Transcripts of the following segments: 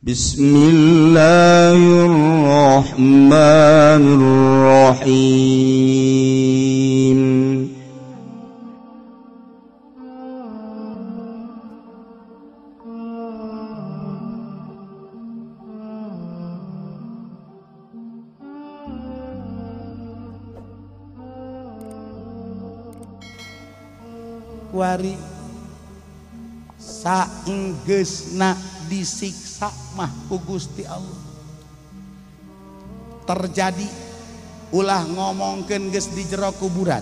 Bismillahirrahmanirrahim. Kuari saenggeusna disiksa mah ku Gusti Allah. Terjadi ulah ngomongkeun geus di jero kuburan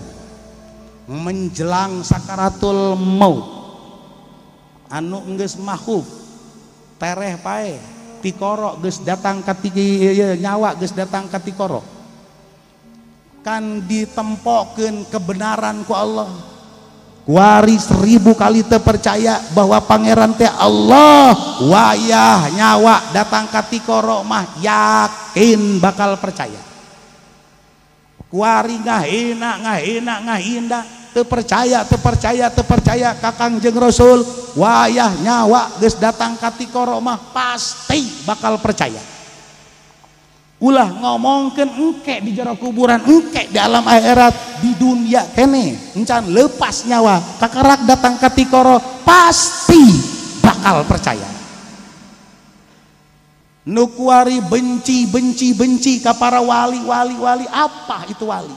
menjelang sakaratul maut, anu geus mahuf tereh pae tikoro geus datang ka nyawa geus datang ka tikoro, kan ditempokeun kebenaran ku Allah. Kuari 1000 kali terpercaya bahwa pangeran teh Allah, wayah nyawa datang ka tikoro mah yakin bakal percaya. Kuari ngahina ngahina ngahina terpercaya terpercaya terpercaya ka Kangjeng Rasul, wayah nyawa geus datang ka tikoro mah pasti bakal percaya. Ulah ngomongkeun engke di jero kuburan, engke di alam akhirat, di dunia kene encan lepas nyawa kakarak datang ka tikoro pasti bakal percaya. Nu kuari benci benci benci ka para wali wali wali, apa itu wali?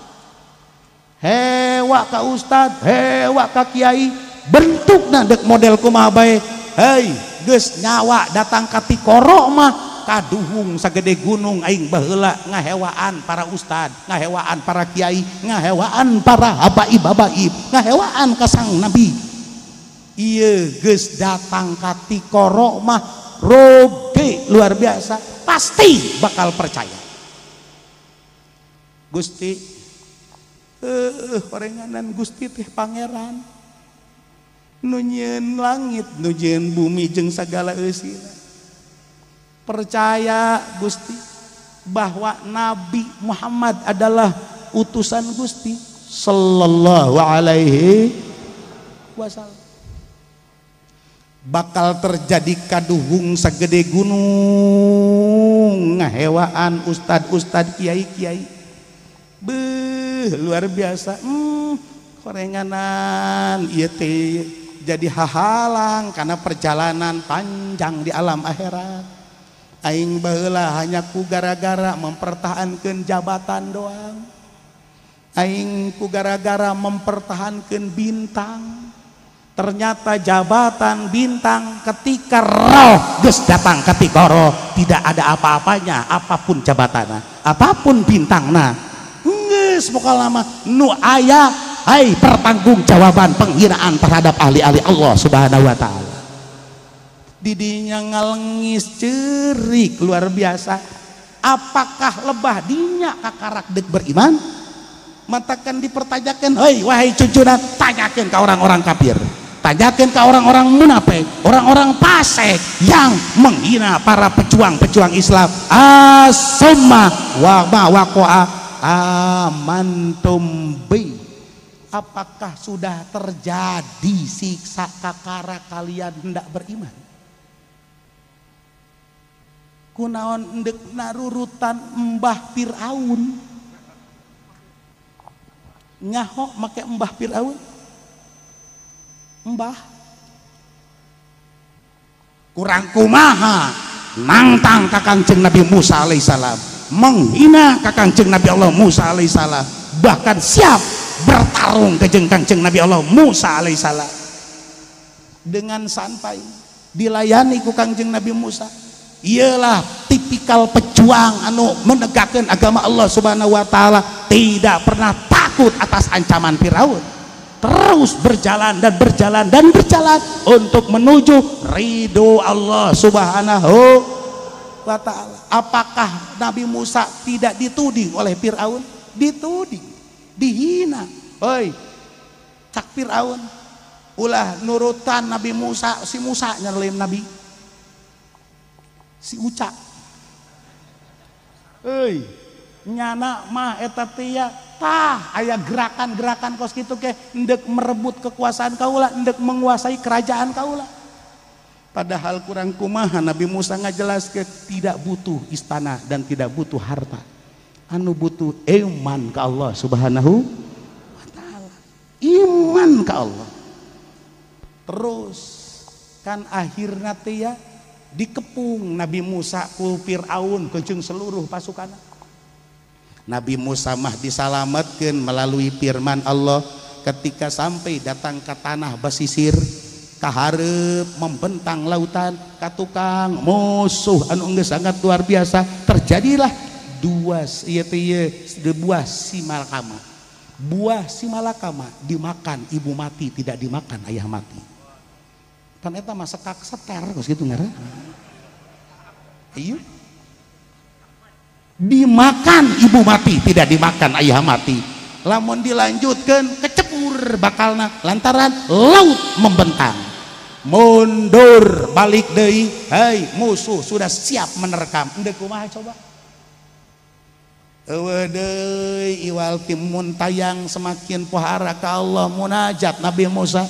Hewa ka ustad, hewa ka kiai, bentukna dek model kumaha bae. Hei, geus nyawa datang ka tikoro mah kaduhung sagede gunung aing baheula ngahewaan para ustad, ngahewaan para kiai, ngahewaan para habaib-habaib, ngahewaan ka sang nabi. Ieu geus datang ka tikoro mah roge luar biasa, pasti bakal percaya. Gusti orenganan Gusti teh pangeran nu nyieun langit, nu nyieun bumi jeung sagala eusina. Percaya Gusti bahwa Nabi Muhammad adalah utusan Gusti sallallahu alaihi wasallam. Bakal terjadi kaduhung sagede gunung ngahewaan ustad-ustad kiai-kiai. Beuh, luar biasa. Korenganan ieu teh jadi hahalang karena perjalanan panjang di alam akhirat. Aing baheula hanya ku gara-gara mempertahankan jabatan doang, aing ku gara-gara mempertahankan bintang. Ternyata jabatan bintang ketika roh geus datang ka tikoro tidak ada apa-apanya, apapun jabatana, apapun bintangna, geus pokona mah nu aya hai pertanggungjawaban penghinaan terhadap ahli-ahli Allah Subhanahu wa taala. Didinya ngalengis cerik luar biasa. Apakah lebah dinya kakarak dek beriman? Matakan dipertanyakan, hei wahai cucuna, tanyakan ke orang-orang kafir, tanyakan ke orang-orang munafik, orang-orang fasik yang menghina para pejuang-pejuang Islam. Asumma wa ma waqa'a amantum bi. Apakah sudah terjadi siksa kakara kalian hendak beriman? Kunaon endek narurutan Mbah Fir'aun, nyaho make Mbah Fir'aun, Mbah kurang kumaha nangtang ka Kangjeng Nabi Musa alaihissalam, menghina ka Kangjeng Nabi Allah Musa alaihissalam, bahkan siap bertarung ke jeung Kangjeng Nabi Allah Musa alaihissalam. Dengan santai dilayani ku Kangjeng Nabi Musa. Ialah tipikal pejuang anu menegakkan agama Allah Subhanahu wa taala, tidak pernah takut atas ancaman Firaun, terus berjalan dan berjalan dan berjalan untuk menuju ridho Allah Subhanahu wa taala. Apakah Nabi Musa tidak dituding oleh Firaun? Dituding, dihina. Hoi, cak Firaun, ulah nurutan Nabi Musa, si Musa nyerlim Nabi. Si Uca, euy, nyana mah eta teh ya, tah aya gerakan-gerakan kos kitu ke endek merebut kekuasaan kaula, endek menguasai kerajaan kaula. Padahal kurang kumaha Nabi Musa ngajelaskeun tidak butuh istana dan tidak butuh harta. Anu butuh iman ke Allah Subhanahu wa taala. Iman ke Allah. Terus kan akhirna teh ya dikepung Nabi Musa ku Firaun jeung seluruh pasukan. Nabi Musa mah disalametkeun melalui firman Allah ketika sampai datang ke tanah basisir kahareup membentang lautan ka tukang musuh anu geus sangat luar biasa, terjadilah dua ieu teh buah simalakama. Buah simalakama dimakan ibu mati, tidak dimakan ayah mati. Pan eta mah sekak seter kos kitu ngaran. Iya. Dimakan ibu mati, tidak dimakan ayah mati. Lamun dilanjutkan kecepur bakalna lantaran laut membentang. Mundur balik deui, hei musuh sudah siap menerkam. Endek kumaha coba? Eueuh deui iwal timun tayang semakin pohara ka Allah munajat Nabi Musa.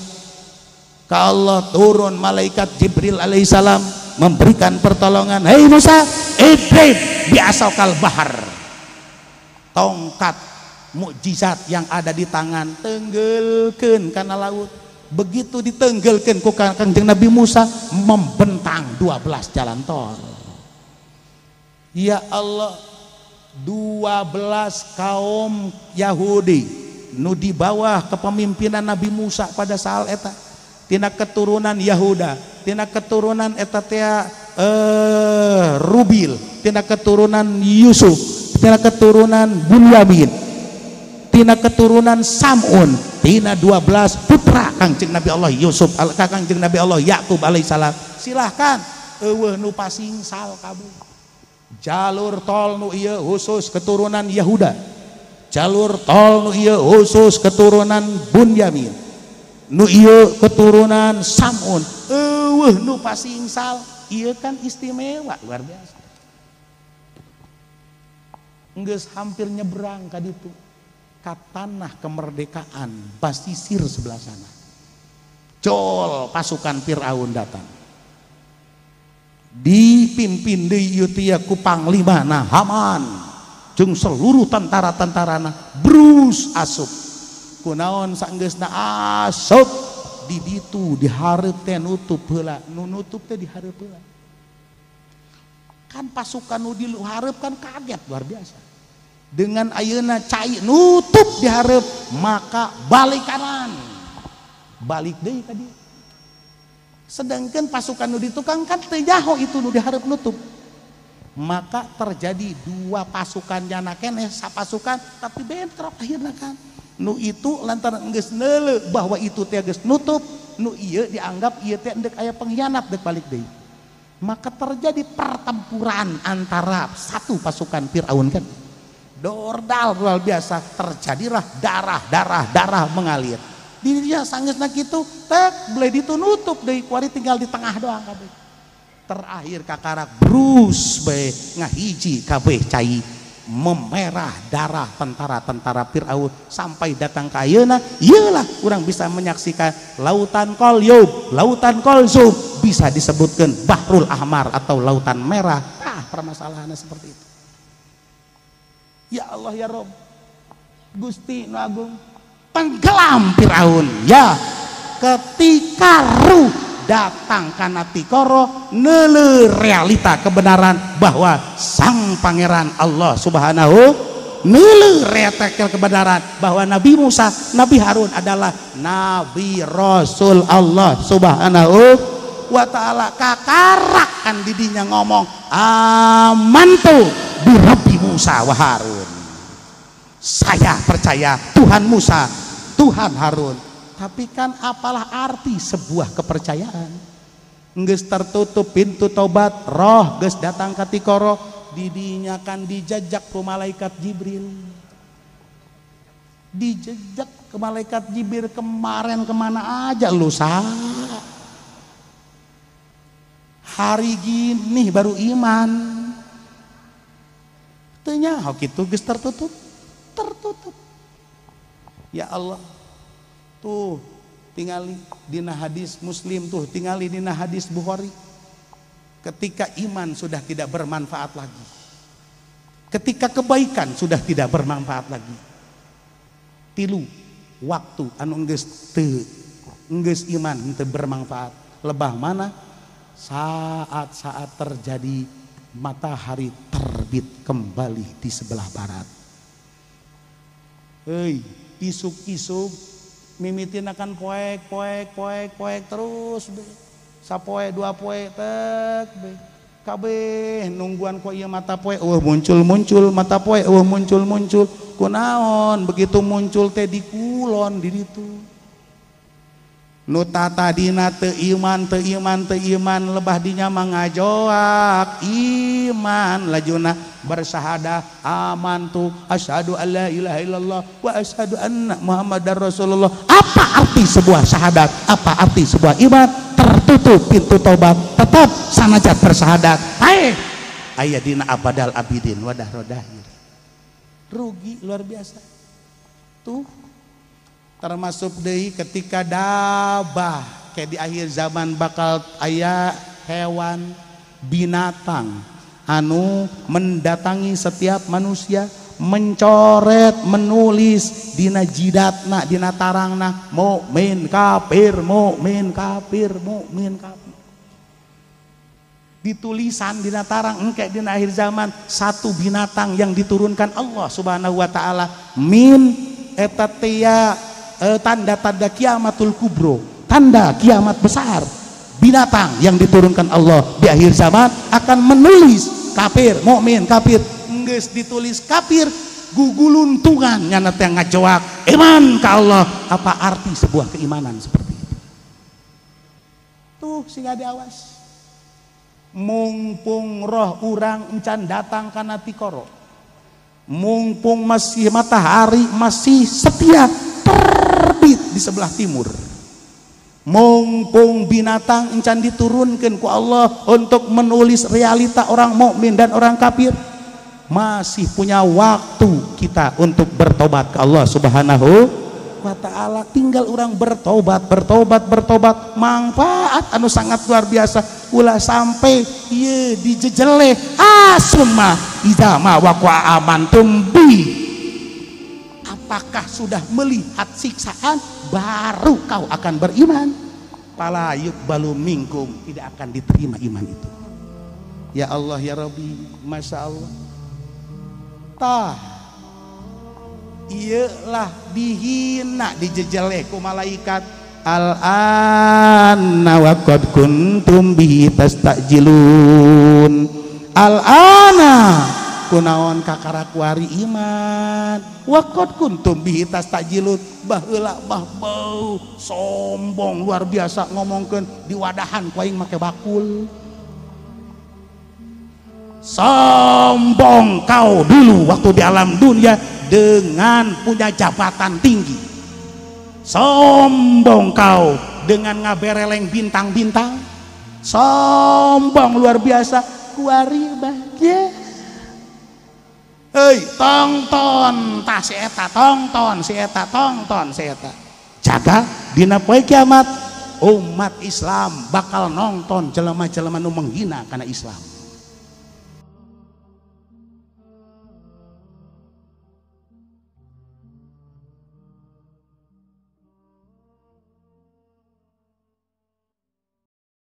Ka Allah turun malaikat Jibril alaihissalam memberikan pertolongan. Hei Musa, idrib biasokal bahar. Tongkat mukjizat yang ada di tangan tenggelkeun kana laut. Begitu ditenggelkeun ku Kangjeng Nabi Musa membentang 12 jalan tol. Ya Allah, 12 kaum Yahudi nu di bawah kepemimpinan Nabi Musa pada saat eta, tina keturunan Yahuda, tina keturunan eta teh Rubil, tina keturunan Yusuf, tina keturunan Bunyamin, tina keturunan Samun, tina 12 putra Kangjeng Nabi Allah Yusuf, Kangjeng Nabi Allah Yakub alaihissalam. Silahkan eueuh nu pasingsal kabeh. Jalur tol nu ieu khusus keturunan Yahuda, jalur tol nu ieu khusus keturunan Bunyamin, nu ieu keturunan Samun. Eueuh nu pasingsal, ieu kan istimewa luar biasa. Geus hampir nyebrang ka ditu ka tanah kemerdekaan basisir sebelah sana. Jol pasukan Firaun datang. Dipimpin deui ieu teh ku panglimana Haman jeung seluruh tentara-tentarana brus asup. Kunaon saenggeusna asup di ditu dihareup teh nutup heula, nu nutup teh dihareup heula. Kan pasukan nu dihareup kan kaget luar biasa. Dengan ayeuna cai nutup dihareup maka balik kanan. Balik deui ka dieu. Sedangkan pasukan nu di tukang kan teu nyaho itu nu dihareup nutup. Maka terjadi dua pasukan jana keneh sapasukan tapi bentrok akhirna kan. Nu itu lantaran geus neuleuh bahwa itu teh geus nutup, nu ieu dianggap ieu teh endek aya pengkhianat dek balik deui. Maka terjadi pertempuran antara satu pasukan Firaun kan. Dordal luar biasa, terjadilah darah mengalir. Di dia sanggeusna kitu tek boleh ditunutup deui kuari tinggal di tengah doang kabeh. Terakhir kakarak brus bae ngahiji kabeh cai memerah darah tentara-tentara Firaun sampai datang ka ayeuna. Ieulah urang bisa menyaksikan lautan Qalyub, lautan Qalzum, bisa disebutkan Bahrul Ahmar atau lautan merah. Ah, permasalahannya seperti itu. Ya Allah ya Rob, Gusti nu Agung, tenggelam Firaun ya ketika ruh datang kana tikoro neuleuh realita kebenaran bahwa sang pangeran Allah Subhanahu neuleuh realita kebenaran bahwa Nabi Musa, Nabi Harun adalah nabi rasul Allah Subhanahu wa taala. Kakarak kan didinya ngomong amantu bi Rabbi Musa wa Harun. Saya percaya Tuhan Musa, Tuhan Harun. Tapi kan apalah arti sebuah kepercayaan? Geus tertutup pintu tobat, roh geus datang ka tikoro, didinya kan dijejak ku malaikat Jibril. Dijejak ke malaikat Jibril kemarin kemana aja lu sa? Hari gini baru iman. Teu nyaho kitu geus tertutup. Tertutup. Ya Allah, tuh Tingali dina hadis Muslim tuh, tingali dina hadis Bukhari. Ketika iman sudah tidak bermanfaat lagi, ketika kebaikan sudah tidak bermanfaat lagi, tilu waktu anu geus teu geus iman teu bermanfaat. Lebah mana? Saat-saat terjadi matahari terbit kembali di sebelah barat. Hei, isuk-isuk mimitin akan poek poek poek poek terus be. Sapoe dua poe tek be. Kabeh nungguan kok ieu mata poe eueuh muncul-muncul, mata poe eueuh muncul-muncul. Kunaon begitu muncul teh di kulon di ditu. Nu tadina teu iman teu iman teu iman lebah dinya mangajoak iman lajuna bersahadah amantu asyhadu alla ilaha illallah wa asyhadu anna muhammadar rasulullah. Apa arti sebuah syahadat? Apa arti sebuah iman? Tertutup pintu tobat, tetap sanajat bersahadat. Hai aya dina abadal abidin wadah rodahir. Rugi luar biasa. Tuh termasuk deui ketika dabah kayak di akhir zaman bakal aya hewan binatang anu mendatangi setiap manusia, mencoret, menulis dina jidatna, dina tarangna, mukmin kafir, mukmin kafir, mukmin kafir. Ditulisan dina tarang engke dina akhir zaman satu binatang yang diturunkan Allah Subhanahu wa taala min eta teh tanda-tanda kiamatul kubro, tanda kiamat besar. Binatang yang diturunkan Allah di akhir zaman akan menulis kafir, mukmin, kafir. Geus ditulis kafir, guguluntungan nyana teh ngajoak iman ka Allah. Apa arti sebuah keimanan seperti itu? Tuh sehingga diawas. Mumpung roh urang encan datang kana tikoro, mumpung masih matahari masih setia terbit di sebelah timur, mumpung binatang encan diturunkan ku Allah untuk menulis realita orang mukmin dan orang kafir, masih punya waktu kita untuk bertobat ke Allah Subhanahu wa ta'ala. Tinggal orang bertobat, bertobat, bertobat, manfaat anu sangat luar biasa. Ulah sampai ieu dijejeleh asumma idza ma waqa'a amantum bi. Apakah sudah melihat siksaan baru kau akan beriman? Fala yuqbalu minkum, tidak akan diterima iman itu. Ya Allah ya Rabbi, Masya Allah. Tah iyalah dihina dijejeleh ku malaikat. Al-ana wa qad kuntum bihi tastajilun. Al-ana kunaon kakarakuari iman, wa qad kuntum bihi tastajilun. Baheula mah bau sombong luar biasa ngomongkeun di wadahan ku aing make bakul. Sombong kau dulu waktu di alam dunia dengan punya jabatan tinggi. Sombong kau dengan ngabereleng bintang-bintang. Sombong luar biasa. Kuari bahagia. Hei, tongton tah si eta, tongton si eta, tongton si eta. Jaga dina poe kiamat umat Islam bakal nonton jelema-jelema nu menghina kana Islam.